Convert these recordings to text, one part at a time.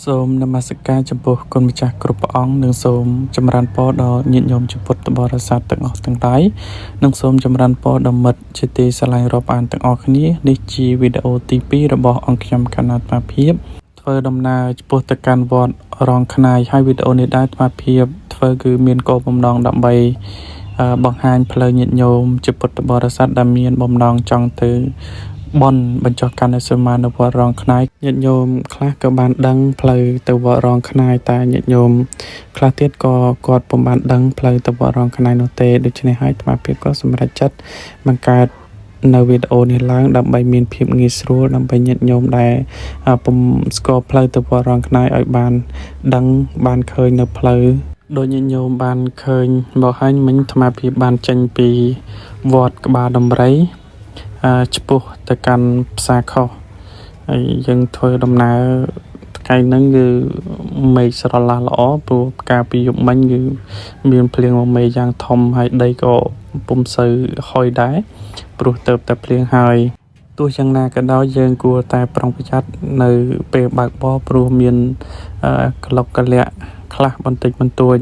សូមនមស្ការចំពោះគុណម្ចាស់គ្រប់ព្រះអង្គនិងសូមចម្រើនពរដល់ញាតិញោមជាពុទ្ធបរិស័ទទាំងអស់ទាំងឡាយនិងសូមចម្រើនពរដល់មិត្តជាទីស្រឡាញ់រាប់អានទាំងអស់គ្នានេះជាវីដេអូទី2របស់អង្គខ្ញុំកណ្ណាអាត្មាភាពធ្វើដំណើរឆ្ពោះទៅកាន់វត្តរងខ្នាយហើយវីដេអូនេះដែរអាត្មាភាពធ្វើគឺមានគោលបំណងដើម្បីបង្ហាញផ្លូវញាតិញោមជាពុទ្ធបរិស័ទដែលមានបំណងចង់ទៅ បុណ្យបញ្ចុះកាន់សមានៅវត្តរងខ្នាយញាតិញោមខ្លះក៏បានដឹងផ្លូវទៅវត្តរងខ្នាយតែញាតិញោមខ្លះទៀតក៏គាត់ពុំបានដឹងផ្លូវទៅវត្តរងខ្នាយនោះទេដូច្នេះហើយអាត្មាភាពក៏សម្រេចចិត្តបង្កើតនៅវីដេអូនេះឡើងដើម្បីមានភាពងាយស្រួលដើម្បីញាតិញោមដែលពុំស្គាល់ផ្លូវទៅវត្តរងខ្នាយឲ្យបានដឹងបានឃើញនៅផ្លូវដូចញាតិញោមបានឃើញមកហើយមិញអាត្មាភាពបានចេញពីវត្តក្បាលដំរី ឆ្ពោះទៅកាន់ផ្សារខុសហើយយើងធ្វើដំណើរថ្ងៃហ្នឹងគឺមេឃស្រឡះល្អព្រោះកាលពីយប់មិញគឺមានភ្លៀងមកមេឃយ៉ាងធំហើយដីក៏ពុំសូវហុយដែរព្រោះទៅតែភ្លៀងហើយទោះយ៉ាងណាក៏ដោយយើងគួរតែប្រុងប្រយ័ត្ននៅពេលបើកបរព្រោះមានក្លុកកលៈខ្លះបន្តិចបន្តួច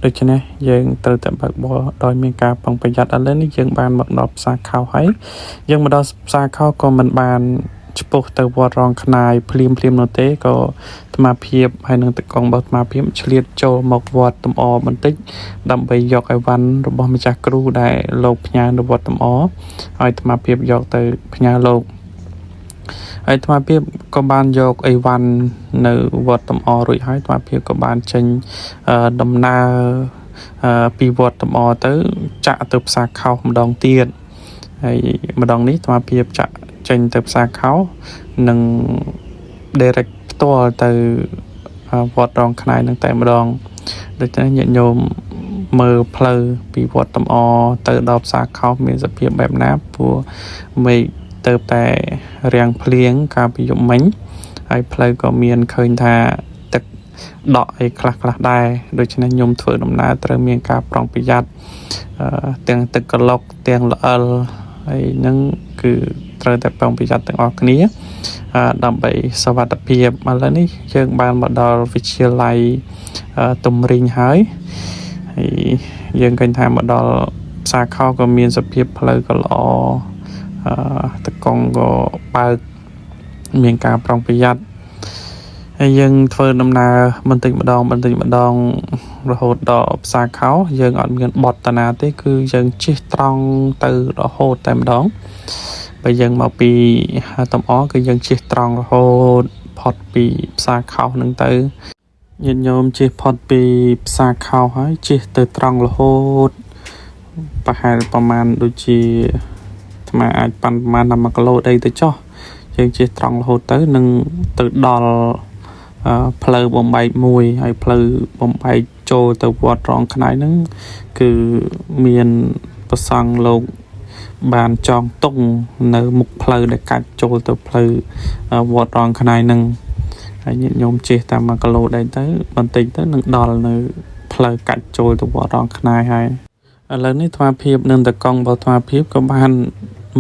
ដូច្នេះយើងត្រូវតែបើកបរដោយមានការប្រុងប្រយ័ត្នឥឡូវនេះយើងបានមកដល់ផ្សារខោហើយយើងមកដល់ផ្សារខោក៏មិនបានឆ្ពោះទៅវត្តរងខ្នាយភ្លាមភ្លាមនោះទេក៏អាត្មាភាពហើយនឹងតកងរបស់អាត្មាភាពឆ្លៀតចូលមកវត្តតំអបន្តិចដើម្បីយកអីវ៉ាន់របស់ម្ចាស់គ្រូដែលលោកផ្ញើនៅវត្តតំអឲ្យអាត្មាភាពយកទៅផ្ញើលោក ហើយអាត្មាភាពក៏បានយកអីវ៉ាន់នៅវត្តតំអរួចហើយអាត្មាភាពក៏បានចេញដំណើរពីវត្តតំអទៅចាក់ទៅផ្សារខោម្ដងទៀតហើយម្ដងនេះអាត្មាភាពចាក់ចេញទៅផ្សារខោនិង direct ផ្ទាល់ទៅវត្តរងខ្នាយនឹងតែម្ដងដូច្នេះញាតិញោមមើលផ្លូវពីវត្តតំអទៅដល់ផ្សារខោមានសភាពបែបណាព្រោះមេឃទៅតែរាំងភ្លៀងកាលពីយប់មិញហើយផ្លូវក៏មានឃើញថាទឹកដក់អីខ្លះខ្លះដែរដូច្នេះញោមធ្វើដំណើរត្រូវមានការប្រុងប្រយ័ត្នទាំងទឹកកឡុកទាំងល្អិលហើយនឹងគឺត្រូវតែប្រុងប្រយ័ត្នទាំងអស់គ្នាដើម្បីសុវត្ថិភាពឥឡូវនេះយើងបានមកដល់វិទ្យាល័យទំរីងហើយហើយយើងឃើញថាមកដល់ផ្សារខោក៏មានសភាពផ្លូវក៏ល្អតកង់ក៏បើកមានការប្រុងប្រយ័ត្នហើយយើងធ្វើដំណើរបន្តិចម្ដងបន្តិចម្ដងរហូតដល់ផ្សារខោយើងអត់មានបត់តាណាទេគឺយើងជិះត្រង់ទៅរហូតតែម្ដងបើយើងមកពីតំអគឺយើងជិះត្រង់រហូតផុតពីផ្សារខោហ្នឹងទៅញាតិញោមជិះផុតពីផ្សារខោហើយជិះទៅត្រង់រហូតប្រហែលប្រមាណដូចជាអាត្មាអាចប៉ាន់ប្រមាណដល់1គីឡូដីទៅចុះយើងជិះត្រង់រហូតទៅនឹងទៅដល់ផ្លូវបំបែកមួយហើយផ្លូវបំបែកចូលទៅវត្តរងខ្នាយហ្នឹងគឺមានប្រសង់លោកបានចងតុងនៅមុខផ្លូវដែលកាច់ចូលទៅផ្លូវវត្តរងខ្នាយហ្នឹងហើយញាតិញោមជិះតាម1គីឡូដែរទៅបន្តិចទៅនឹងដល់នៅផ្លូវកាច់ចូលទៅវត្តរងខ្នាយហើយឥឡូវនេះអាត្មាភាពនិងតកង់របស់អាត្មាភាពក៏បាន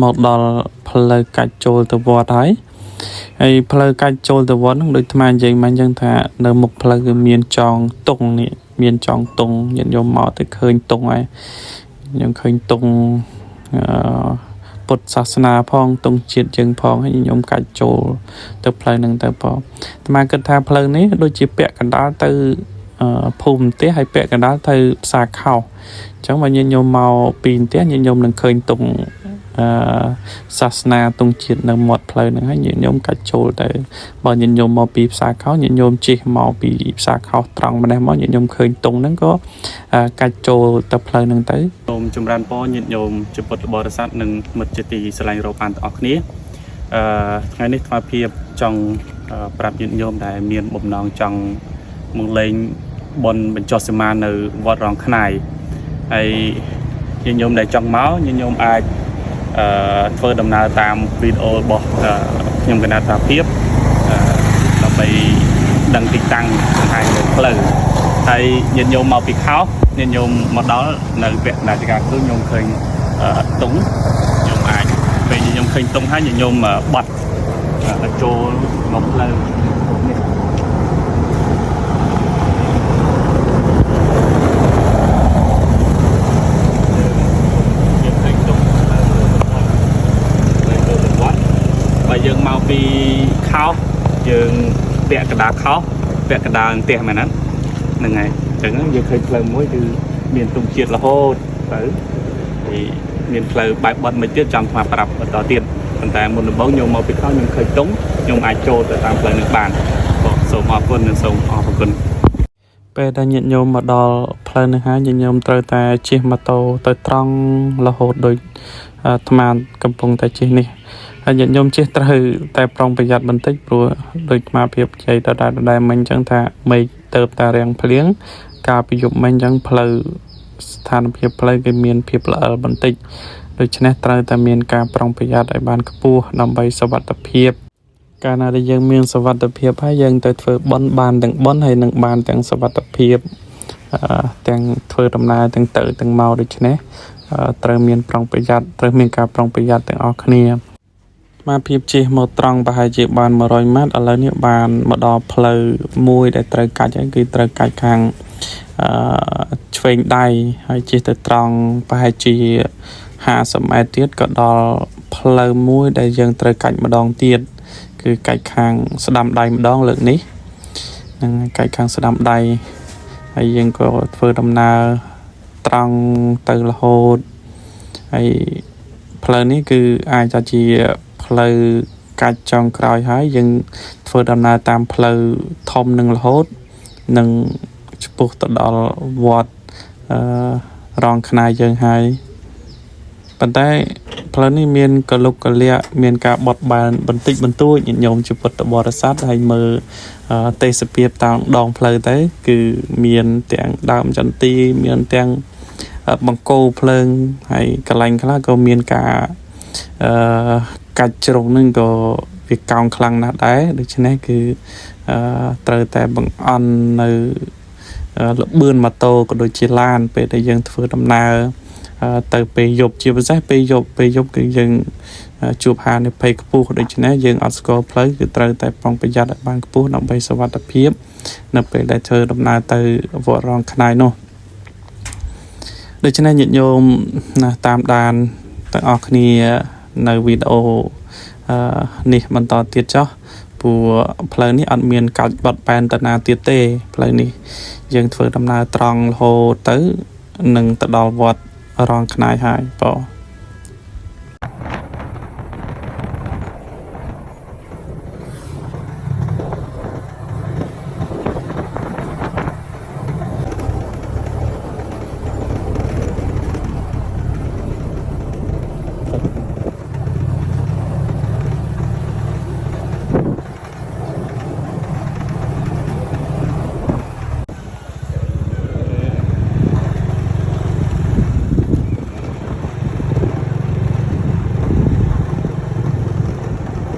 មកដល់ផ្លូវកាច់ចូលទៅវត្តហើយហើយផ្លូវកាច់ចូលទៅវត្តហ្នឹងដូចអាត្មានិយាយមកអញ្ចឹងថានៅមុខផ្លូវគឺមានចងតុងនេះមានចងតុងញាតិញោមមកទៅឃើញតុងហើយខ្ញុំឃើញតុងអឺពុទ្ធសាសនាផងតុងជាតិយើងផងហើយខ្ញុំកាច់ចូលទៅផ្លូវហ្នឹងទៅផងអាត្មាគិតថាផ្លូវនេះដូចជាពាក់កណ្ដាលទៅភូមិផ្ទះហើយពាក់កណ្ដាលទៅផ្សារខោអញ្ចឹងបើញាតិញោមមកពីផ្ទះញាតិញោមនឹងឃើញតុងអឺសាសនាទង់ជាតិនៅមាត់ផ្លូវហ្នឹងហើយញាតិញោមកាច់ចូលទៅបើញាតិញោមមកពីផ្សារខោញាតិញោមជិះមកពីផ្សារខោត្រង់ម្នេះមកញាតិញោមឃើញទង់ហ្នឹងក៏កាច់ចូលទៅផ្លូវហ្នឹងទៅ សូមចម្រើនពរញាតិញោមជាពុទ្ធបរិស័ទនិងមិត្តជាទីស្រឡាញ់រាប់អានទាំងអស់គ្នាអឺថ្ងៃនេះអាត្មាភាពចង់ប្រាប់ញាតិញោមដែលមានបំណងចង់មកលេងបុណ្យបញ្ចុះសមានៅវត្តរងខ្នាយហើយញាតិញោមដែលចង់មកញាតិញោមអាចធ្វើដំណើរតាមវីដេអូរបស់ខ្ញុំកណ្ដាលអាត្មាភាពដើម្បីដឹងទីតាំងបង្ហាញនៅផ្លូវហើយញាតិញោមមកពីខោញាតិញោមមកដល់នៅពាក់កណ្ដាលចការគឺញោមឃើញតុងញោមអាចពេលញាតិញោមឃើញតុងហើយញាតិញោមបត់ចូលមកផ្លូវនេះ យើងពាក់កណ្ដាលខោពាក់កណ្ដាលផ្ទះមែនណាហ្នឹងហើយអញ្ចឹងយើងឃើញផ្លូវមួយគឺមានទង់ជាតិរហូតទៅហើយមានផ្លូវបែបបត់មួយទៀតចាំអាត្មាប្រាប់បន្តទៀតប៉ុន្តែមុនដំបូងខ្ញុំមកពីខោខ្ញុំឃើញទង់ខ្ញុំអាចចូលទៅតាមផ្លូវនេះបានបងសូមអរគុណនិងសូមអរគុណ ពេលដែលញាតិញោមមកដល់ផ្លូវនេះហើយញាតិញោមត្រូវតែជិះម៉ូតូទៅត្រង់រហូតដូចអាត្មាកំពុងតែជិះនេះហើយញាតិញោមជិះត្រូវតែប្រុងប្រយ័ត្នបន្តិចព្រោះដូចអាត្មាភាពជ័យដដែលដដែលមិញអញ្ចឹងថាមេឃទៅតែរាំងភ្លៀងកាលពីយប់មិញអញ្ចឹងផ្លូវស្ថានភាពផ្លូវគេមានភាពល្អិលបន្តិចដូច្នេះត្រូវតែមានការប្រុងប្រយ័ត្នឲ្យបានខ្ពស់ដើម្បីសុវត្ថិភាព កាលណាដែលយើងមានសុវត្ថិភាពហើយយើងទៅធ្វើបុណ្យបានទាំងបុណ្យហើយនឹងបានទាំងសុវត្ថិភាពអឺទាំងធ្វើដំណើរទាំងទៅទាំងមកដូច្នេះអឺត្រូវមានប្រុងប្រយ័ត្នត្រូវមានការប្រុងប្រយ័ត្នទាំងអស់គ្នាមកភាពជិះមកត្រង់ប្រហែលជាបាន100ម៉ែត្រឥឡូវនេះបានមកដល់ផ្លូវមួយដែលត្រូវកាច់ហើយគឺត្រូវកាច់ខាងអឺឆ្វេងដៃហើយជិះទៅត្រង់ប្រហែលជា50ម៉ែត្រទៀតក៏ដល់ផ្លូវមួយដែលយើងត្រូវកាច់ម្ដងទៀត គឺកាច់ខាងស្ដាំដៃម្ដងលើកនេះនឹងកាច់ខាងស្ដាំដៃហើយយើងក៏ធ្វើដំណើរត្រង់ទៅរហូតហើយផ្លូវនេះគឺអាចថាជាផ្លូវកាច់ចុងក្រោយហើយយើងធ្វើដំណើរតាមផ្លូវធំនឹងរហូតនឹងឆ្ពោះទៅដល់វត្តអឺរងខ្នាយយើងហើយ ប៉ុន្តែផ្លូវនេះមានកលុកកលៈមានការបត់បែនបន្តិចបន្តួចញាតិញោមជាពុទ្ធបរិស័ទហើយមើលអឺទេសភាពតាមដងផ្លូវទៅ គឺមានទាំងដើមចន្ទីមានទាំងអឺបង្គោលភ្លើងហើយកន្លែងខ្លះក៏មានការអឺកាច់ជ្រុងនឹងក៏វាកោងខ្លាំងណាស់ដែរដូច្នេះគឺអឺត្រូវតែបង្អន់នៅអឺល្បឿនម៉ូតូក៏ដូចជាឡានពេលដែលយើងធ្វើដំណើរ អឺទៅពេលយប់ជាពិសេសពេលយប់ពេលយប់គឺយើងអឺជួបហានិភ័យខ្ពស់ដូច្នេះយើងអត់ស្គាល់ផ្លូវគឺត្រូវតែប្រុងប្រយ័ត្នឲ្យបានខ្ពស់ដើម្បីសុវត្ថិភាពនៅពេលដែលធ្វើដំណើរទៅវត្តរងខ្នាយនោះដូច្នេះញាតិញោមណាតាមដានទាំងអស់គ្នានៅវីដេអូអឺនេះបន្តទៀតចុះព្រោះផ្លូវនេះអត់មានកាច់បត់បែនទៅណាទៀតទេផ្លូវនេះយើងធ្វើដំណើរត្រង់រហូតទៅនឹងទៅដល់វត្ត រងខ្នាយហើយបង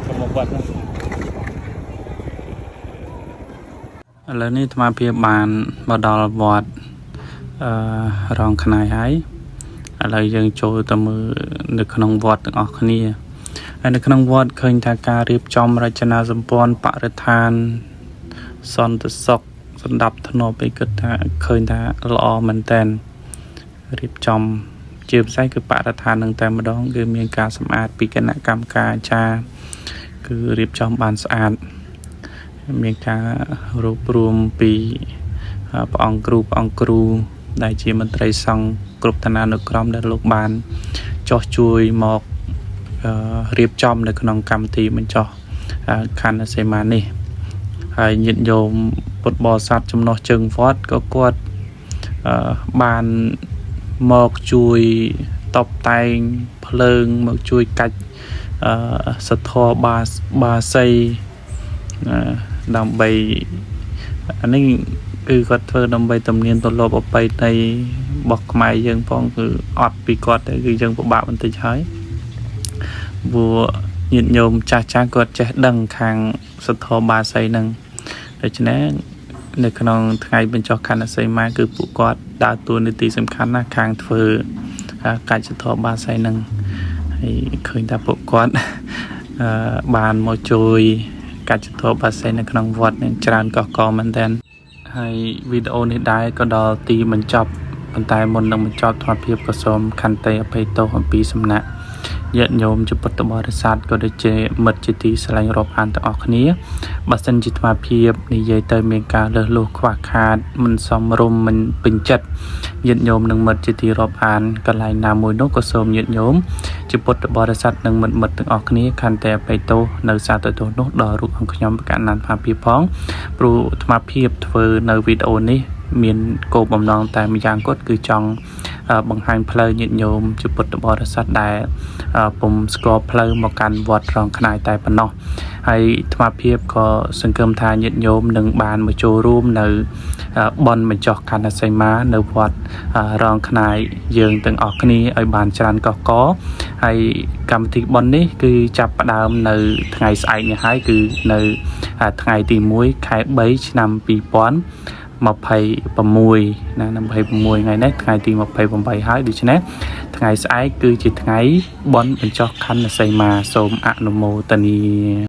ចូលមកវត្តណា ឥឡូវនេះអាត្មាភាពបានមកដល់វត្តអឺរងខ្នាយហើយឥឡូវយើងចូលទៅមើលនៅក្នុងវត្តទាំងអស់គ្នាហើយនៅក្នុងវត្តឃើញថាការរៀបចំរចនាសម្ព័ន្ធបរិស្ថានសន្តិសុខសម្ដាប់ធ្នាប់អីគិតថាឃើញថាល្អមែនតើរៀបចំជាពិសេសគឺបរិស្ថាននឹងតែម្ដងគឺមានការសម្អាតពីគណៈកម្មការអាចារ្យគឺរៀបចំបានស្អាត មានការរួបរวมពីអឺព្រះអង្គគ្រូព្រះអង្គគ្រូដែលជាមន្ត្រីសង្ឃគ្រប់ឋានានុក្រមដែលលោកបានចោះជួយមកអឺរៀបចំនៅក្នុងកម្មវិធីបញ្ចុះអឺខណ្ឌសីមានេះហើយញាតិញោមពុទ្ធបរិស័ទចំណោះជើងវត្តក៏គាត់អឺបានមកជួយតបតែងភ្លើងមកជួយកាច់អឺសធរបាបាសី ណាដើម្បីអានេះគឺគាត់ធ្វើដើម្បីទំនៀមទម្លាប់អបិយនៃរបស់ខ្មែរយើងផងគឺអត់ពីគាត់ទេគឺយើងពិបាកបន្តិចហើយព្រោះញាតិញោមចាស់ចាស់គាត់ចេះដឹងខាងសទ្ធរបាសីហ្នឹងដូច្នេះនៅក្នុងថ្ងៃបញ្ចុះខណ្ឌសីមាគឺពួកគាត់ដើរតួនាទីសំខាន់ណាស់ខាងធ្វើកាច់សទ្ធរបាសីហ្នឹងហើយឃើញថាពួកគាត់ អឺបានមកជួយ កាច់ចន្ទបាសីនៅក្នុងវត្តនឹងច្រើនកកកមែនទែនហើយវីដេអូនេះដែរក៏ដល់ទីបញ្ចប់ប៉ុន្តែមុននឹងបញ្ចប់ធម៌ភាពក៏សូមខន្តីអភ័យទោសអំពីសំណាក់ ញាតិញោមជាពុទ្ធបរិស័ទក៏ដូចជាមិត្តជាទីស្រឡាញ់រាប់អានទាំងអស់គ្នាបើសិនជាអាត្មាភាពនិយាយទៅមានការលើសលួសខ្វះខាតមិនសមរម្យមិនពេញចិត្តញាតិញោមនិងមិត្តជាទីរាប់អានកន្លែងណាមួយនោះក៏សូមញាតិញោមជាពុទ្ធបរិស័ទនិងមិត្តមិត្តទាំងអស់គ្នាខន្តីអភ័យទោសនៅសាទរទោសនោះដល់រូបអង្គខ្ញុំប្រកាសណានអាត្មាភាពផងព្រោះអាត្មាភាពធ្វើនៅវីដេអូនេះមានគោលបំណងតែម្យ៉ាងគាត់គឺចង់បង្ហាញផ្លូវញាតិញោមជាពុទ្ធបរិស័ទដែលពុំស្គាល់ផ្លូវមកកាន់វត្តរងខ្នាយតែប៉ុណ្ណោះហើយអាត្មាភាពក៏សង្ឃឹមថាញាតិញោមនឹងបានមកចូលរួមនៅបុណ្យបញ្ចុះខណ្ឌសីមានៅវត្តរងខ្នាយយើងទាំងអស់គ្នាឲ្យបានច្រើនកកកហើយកម្មវិធីបុណ្យនេះគឺចាប់ផ្ដើមនៅថ្ងៃស្អែកនេះហើយគឺនៅថ្ងៃទី1ខែ3ឆ្នាំ2026ណា26ថ្ងៃនេះថ្ងៃទី28ហើយដូច្នេះថ្ងៃស្អែកគឺជាថ្ងៃបុណ្យបញ្ចុះខណ្ឌសីមាសូមអនុមោទនា។